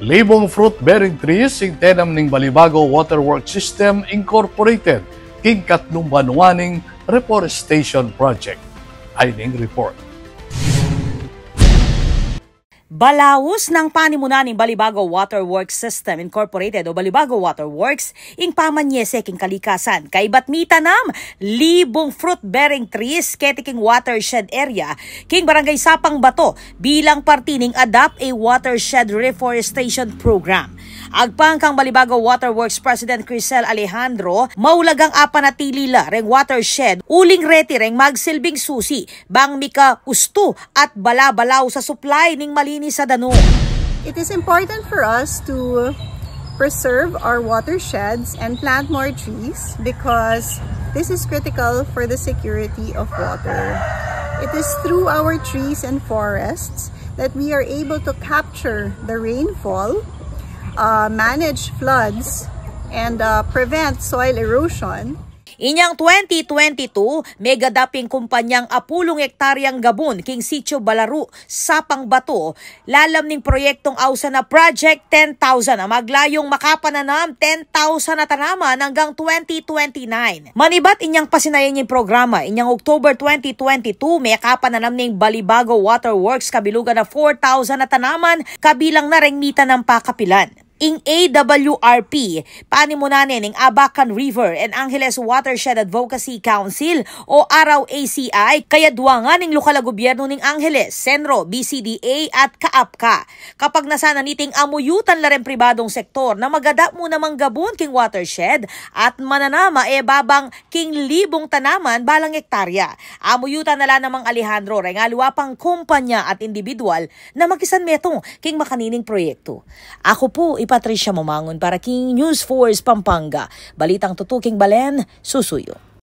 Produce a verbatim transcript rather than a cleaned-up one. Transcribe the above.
Libung fruit-bearing trees ing tenam ning Balibago Waterworks System Incorporated king katlung banua ning reforestation project. Ay ning report. Balaus nang panimunan ning Balibago Waterworks System Incorporated o Balibago Waterworks ing pamanyese king kalikasan. Kaybat mitanam libung fruit-bearing trees keti king watershed area king Barangay Sapang Bato bilang parti ning Adopt a Watershed Reforestation Program. Agpang kang Balibago Waterworks President Crisel Alejandro, maulagang apanatili la reng watershed uling reti reng magsilbing susi bang mika ustu at bala-balaus a supply ning malinis a danu. It is important for us to preserve our watersheds and plant more trees because this is critical for the security of water. It is through our trees and forests that we are able to capture the rainfall, uh, manage floods, and, uh, prevent soil erosion. Inyang twenty twenty-two, mega-adopt ing kumpanyang apulung ektaryang gabun king Sitio Balaru, Sapang Bato, lalam ning proyektong ausan a Project ten thousand a maglayung makapananam ten thousand a tanaman anggang twenty twenty-nine. Manibat inyang pasinayan ing programa, inyang October twenty twenty-two, mekapananam ning Balibago Waterworks kabilugan a four thousand a tanaman, kabilang na reng mitanam pakapilan. Ing A W R P, panimunan ne ning Abacan River and Angeles Watershed Advocacy Council o R A C I, kayadwangan ning lokal a gobyerno ning Angeles, CENRO, B C D A at CAAPCA. Kapagnasan na niting amuyutan la reng pribadong sektor na mag-adopt mu namang gabun king watershed at mananam a e babang king libung tanaman balang ektarya. Amuyutan na la namang Alejandro reng aliwa pang kumpanya at indibidwal na makisanmetung king makanining proyekto. Aku pu i Patricia Mamangun para king News Force Pampanga. Balitang tutu king balen, susuyu.